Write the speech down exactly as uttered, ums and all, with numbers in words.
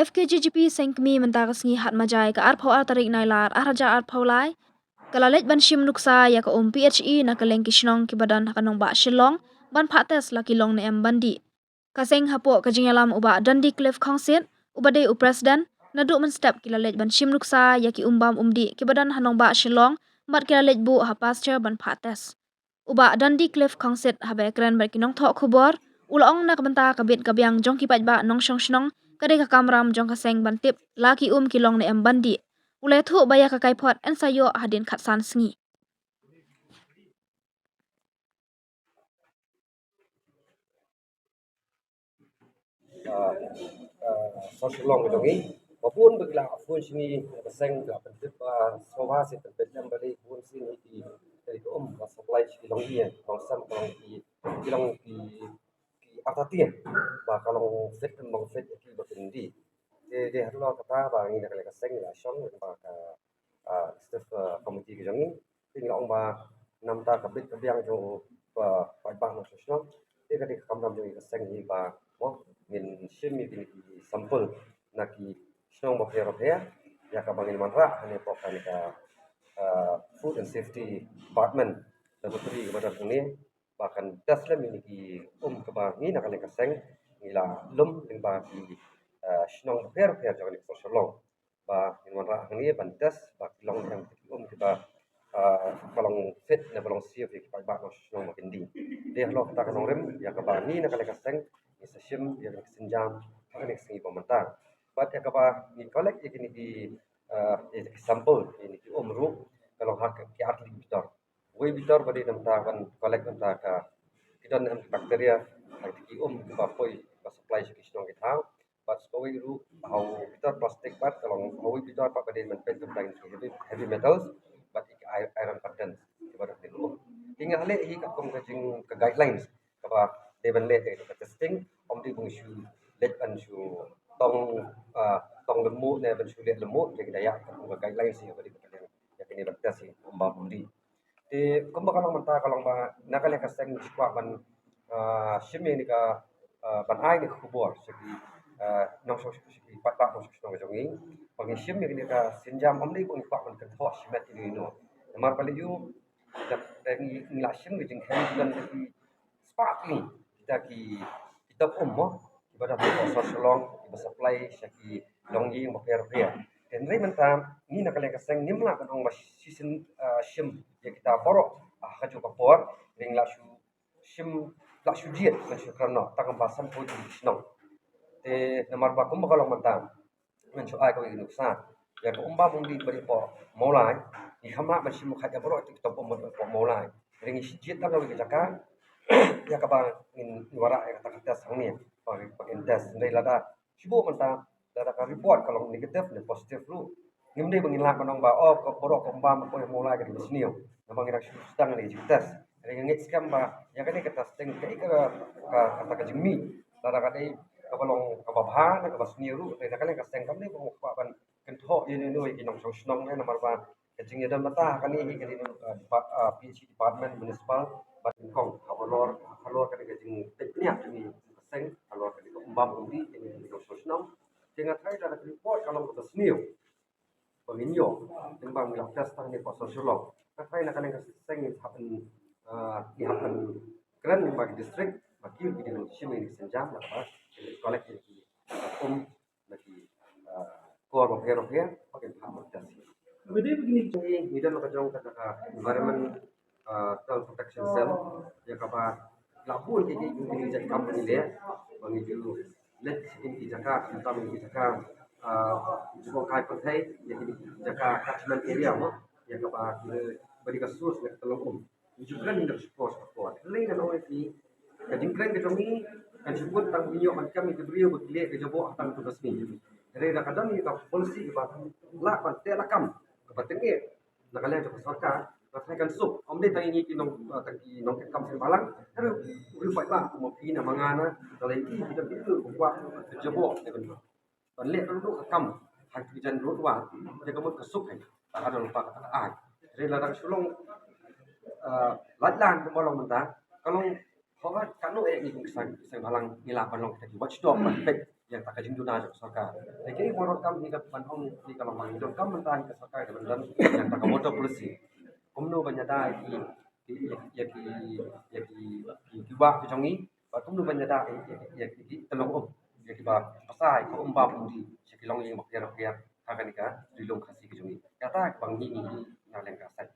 F K G G P Seng Kmie mynta ka sngi Hat Majai ka arphew ar tarik Nailar ar hajar arphew lai ka la leit ban shim nuksa ïa ka um P H E na kylleng ki shnong kiba don ha ka nongbah Shillong ban phah test la ki long ne em ban dih. Ka seng hapoh ka jingïalam u Bah Dundee Cliff Khongsit uba dei u president, naduh mynstep ki la leit ban shim nuksa ïa ki um bam um dih kiba don ha nongbah Shillong bad ki la leit buh ha pasture ban phah test. U Bah Dundee Cliff Khongsit haba kren bad ki nongthoh khubor u la ong na ka bynta ka bit ka biang jong ki paidbah nongshong shnong ka dei ka kamram jong ka seng ban tip la ki um ki long ne em ban dih. U la ïathuh ba ïa ka kaiphod yn sa ïoh hadien khatsan sngi. Ah, ah, South Shillong ka jong ngi. Ba bun ba ki la phone sha ngi na ka seng, ki la pyntip ba sngewbha seh pynbeit lem balei bun sien ïa ki, ïa ki um ba supply sha ki long ïing, long sem, ka long ki, ki long ki, ki artatien ba ka long fit, ka long fit ïa ki ba kin dih. Te dei haduh kata ba ngi na ka liang ka seng ngi la shong lyngba ka, ah, executive, ah, committee ka jong ngi. Te ngi la ong ba namar ka bit ka biang jong u, ah, paidbah nongshong shnong. Te ka dei ka kamram jong ngi ka seng hi ba mo ngin shim ïa kine ki sample na ki shnong bapher bapher ïa kaba ngin wanrah hangne hapoh kane ka, ah, Food and Safety Department laboratory kaba don hangne ba kan test lem ïa kine ki um kaba ngi na ka liang ka seng ngi la lum lyngba ki, ah, shnong bapher bapher jong kane ka South Shillong. Ba ngin wanrah hangne ban test ba ki long ne em ki um kiba, ah, ba long fit ne ba long safe ïa ki paidbah nongshong shnong ba kin dih. Te halor kata ka nongrim ïa kaba ngi na ka liang ka seng ngi sa shim ïa ka sienjam ha kane ka sngi ba mynta. Bad ïa kaba ngi collect ïa kine ki, ah, ïa ki sample ïa kine ki um ruh ka long ha ki artylli ki bitor. Wei bitor ba dei namar ban collect namar ka ki don ne em ki bacteria ha ki um kiba poi ba supply sha ki shnong ki thaw. Bad sa kawei ruh ha u bitor plastic bad ka long ha wei bitor pat ba dei ban peit tang ki heavy, heavy metals bad ki i-, iron patents kiba dei ban leh. Te ngi la leh hi katkum ka jing ka guidelines kaba dei ban leh ka testing, ym dei ban shu leh ban shu tong, ah, tong lynti ne ban shu leh lynti, te ngi da ïa katkum ka guidelines hi kaba dei ban leh ïa kine ban test hi ym ba ym dei. Te kumba ka long mynta ka long ba na ka liang ka seng ngi kwah ban, ah, shim ïa kane ka, ah, ban ai kane ka khubor sha ki, ah, nongshong, sha ki paidbah nongshong shnong ka jong ngi ba ngin shim ïa kane ka sienjam, ym dei ba ngi kwah ban kynthoh shimet ïa kino kino. Namar balei ïoh da, da ngi, ngi la shim ka jingkheiñ jong ki spah tylli kita ki, kita ki um mo kiba don ha South Shillong kiba supply sha ki longïing bapher bapher. Te hynrei mynta ngi na ka liang ka seng ngim lah ban ong ba shisien, ah, shim ïa kita baroh, ah, ha kajuh ka por, hynrei ngi la shu shim, la shu jied ban shu kren noh tang ba sanphew tylli ki shnong. Te namar ba kumba ka long mynta ngan shu ai kawei ka nuksa ïa ka um bam um dih ba dei hapoh Mawlai. Ngi kham lah ban shim ïa baroh ki tong um hapoh Mawlai. Hynrei ngi shu jied tang kawei ka jaka ïa kaba ngin, ngin wanrah ïa kata ka test hangne ba, ba ngin test. Hynrei lada shu buh mynta lada ka report ka long negative ne positive ruh, ngim dei ba ngin lah ban ong ba oh ka baroh ka um bam hapoh Mawlai ka dei ba sniew. Namar ngi dang shu sdang ïa ka jingtest. Hynrei nga ngeit skhem ba ïa kane ka testing kaei ka, ka, kata ka jingmih lada ka dei kaba long kaba bha ne kaba sniew ruh, hynrei na ka liang ka seng kam dei ba ngi kwah ban kynthoh ïa ino ino ïa ki nongshong shnong ne, namar ba ka jingïadon bynta ha kane hi ka dei, ah, depart-, ah, P H E department municipal bad nyngkong halor, halor kane ka jingpynïap jong ngi ka seng halor kane ka um bam um dih jong ngi ki nongshong shnong. Te nga tharai lada ka report ka long kaba sniew ba ngin ïoh, tang ba ngi la test tang ne hapoh South Shillong. Nga tharai na ka liang ka seng ngi hap ban, ah, ngi hap ban kren lyngba ki district ba ki, ki dei ban shim ïa kane ka sienjam, la ba ki collect ïa ki um na ki, ah, kor bapher bapher ba kin phah ban test. Ngi, ngi don la ka jong kata ka Environment, ah, Health Protection Cell ïa kaba la bun ki, ki, ki jait kam ba ngi leh ba ngi ju leit sha kine ki jaka, khamtam ki jaka, ah, jubor kai pyrthei, ïa kine ki jaka catchment area mo, ïa kaba ki, ba dei ka source na ka tyllong um. Ngi ju kren da ka shukor shukor. Hynrei ngan ong ïa phi, ka jingkren ka jong ngi kan shu kut tang ban ïoh ban kem ïa ki briew ba ki leh ka jaboh ha tang tu ka sngi. Hynrei lada ka don ïa ka policy kaba lah ban teh lakam, kaba tyngeh na ka liang jong ka sorkar, nga tharai kan suk. Ym dei tang ïa ngi ki nong, tang ki nongtrei kam seng bhalang, hynrei u briew paidbah kum ma phi ne ma nga ne, lada ïa ki ki don ki briew ba kwah ban jaboh ne ban ban leh ruh ka kam ha ki jan ruh wa, te ka mut ka suk hi. Ta ka don pa ka ta ai. Te lada ka shu long, eh, lait lan kumba long mynta, ka long, hooid, katno eh ngi kum ki seng, ki seng bhalang ngi lah ban long kita ki watchdog ban peit ïa kata ka jingduna jong ka sorkar. Te kaei ba ngi donkam hi ka ban ong hi ka long ba ngi donkam mynta hi ka sorkar ka ban don ïa kata ka water policy. Kumno ban ïada ïa ki, ïa ki, ïa ki, ïa ki, ïa ki bah ki jong ngi, bad kumno ban ïada ïa ki, ïa ki, ïa ki tyllong um, ïa kiba pynshai ka um bam um dih sha ki longïing bapher bapher ha kane ka Ri Lum Khasi ka jong ngi. Kata kaba ngi ngi ngi na liang ka sait.